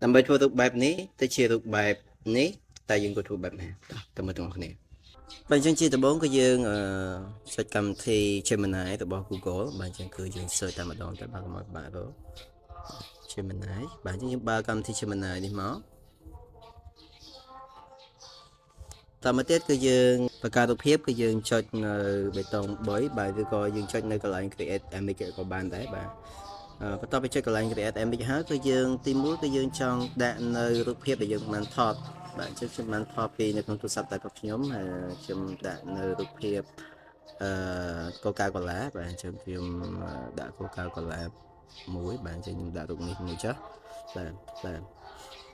ដើម្បីធ្វើរូបបែបនេះទៅជារូបបែបនេះតើយើងគួរធ្វើបែបណាតោះទៅមើលទាំងអស់គ្នាបាទអញ្ចឹងជាដំបូងគឺយើងចុចកម្មវិធី Gemini របស់ Google បាទអញ្ចឹងគឺយើង search តែម្ដងទៅបាទកុំឲ្យបាក់រក Gemini បាទអញ្ចឹងយើងបើកកម្មវិធី Gemini នេះមកតមកទៀតគឺយើងបង្កើតរូបភាពគឺយើងចុចនៅប៊ូតុង3បាទឬក៏យើងចុចនៅកន្លែង create image ក៏បានដែរបាទបន្ទាប់ពីចុចកន្លែង create image ហើយគឺយើងទី1គឺយើងចង់ដាក់នៅរូបភាពដែលយើងបានថតបាទអញ្ចឹងខ្ញុំបានថតពីនៅក្នុងទូរស័ព្ទដៃរបស់ខ្ញុំហើយខ្ញុំដាក់នៅរូបភាពអឺ Coca-Cola បាទអញ្ចឹងខ្ញុំដាក់ Coca-Cola មួយបាទអញ្ចឹងខ្ញុំដាក់រូបនេះមួយចុះបាទបាទ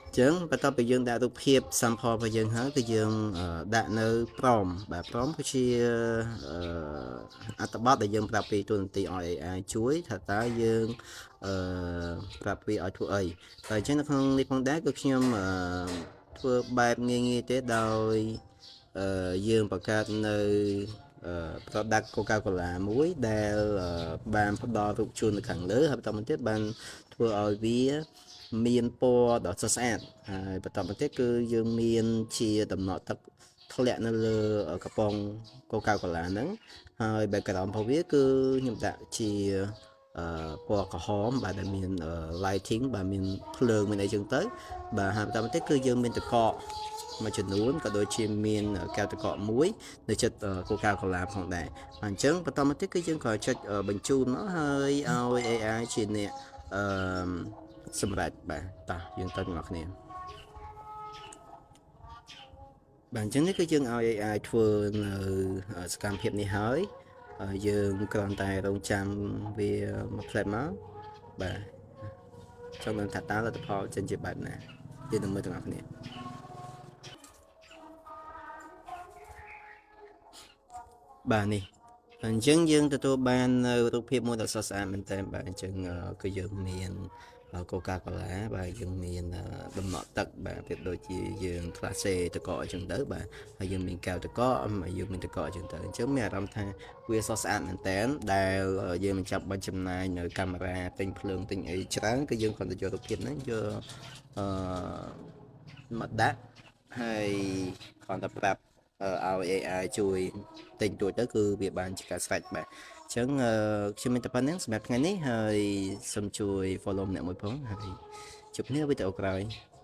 អញ្ចឹងបន្ទាប់ពីយើងដាក់រូបភាព sample របស់យើងហើយគឺយើងដាក់នៅ prompt បាទ prompt គឺជាអត្ថបទដែលយើងប្រាប់ពីទូនាទីឲ្យ AI ជួយថាតើយើងអឺប្រាប់វាឲ្យធ្វើអីតែអញ្ចឹងនៅក្នុងនេះផងដែរគឺខ្ញុំធ្វើបែបងាយៗទេដោយយើងបង្កើតនៅ product Coca-Cola មួយដែលបានផ្ដល់រូបជួននៅខាងលើហើយបន្តមកទៀតបានធ្វើឲ្យវាមានពណ៌ដ៏ស្រស់ស្អាតហើយបន្តមកទៀតគឺយើងមានជាតំណក់ទឹកធ្លាក់នៅលើកំប៉ុង Coca-Cola ហ្នឹងហើយ background របស់វាគឺខ្ញុំដាក់ជាពណ៌ក្រហមបាទដែលមាន lighting បាទមានភ្លើងមានអីចឹងទៅបាទហើយបន្តមកទៀតគឺយើងមានទឹកកកមួយចំនួនក៏ដូចជាមានកែវទឹកកកមួយនៅជិត Coca-Cola ផងដែរអញ្ចឹងបន្តមកទៀតគឺយើងក៏ចុចបញ្ជូនមកហើយឲ្យ AI ជាអ្នកអឺសម្រាប់បាទតោះយើងទៅទាំងអស់គ្នាបាទអញ្ចឹងនេះគឺយើងឲ្យ AI ធ្វើនៅសកម្មភាពនេះហើយយើងគ្រាន់តែរងចាំវាមួយផ្លែមកបាទចង់ដឹងថាតើលទ្ធផលចេញជាបែបណាយើងនឹងមើលទាំងអស់គ្នាបាទនេះអញ្ចឹងយើងទទួលបាននៅរូបភាពមួយដ៏ស្រស់ស្អាតមែនតើបាទអញ្ចឹងគឺយើងមាន Coca-Cola បាទយើងមានតំណក់ទឹកបាទប្រៀបដូចជាយើងក្លាសេទឹកកកអញ្ចឹងទៅបាទហើយយើងមានកែវទឹកកកហើយយើងមានទឹកកកអញ្ចឹងទៅអញ្ចឹងមានអារម្មណ៍ថាវាស្រស់ស្អាតមែនតើដែលយើងមិនចាំបាច់ចំណាយនៅកាមេរ៉ាទិញភ្លើងទិញអីច្រើនគឺយើងគ្រាន់តែយករូបភាពហ្នឹងយកអឺមកដាក់ហើយគ្រាន់តែប្រាប់ឲ្យ AI ជួយទិញទួចទៅគឺវាបានជាការស្រេចបាទអញ្ចឹងខ្ញុំមានតែប៉ុណ្្នឹងសម្រាប់ថ្ងៃនេះហើយសូមជួយ follow ម្នាក់មួយផងហើយជួបគ្នាវីដេអូក្រោយ។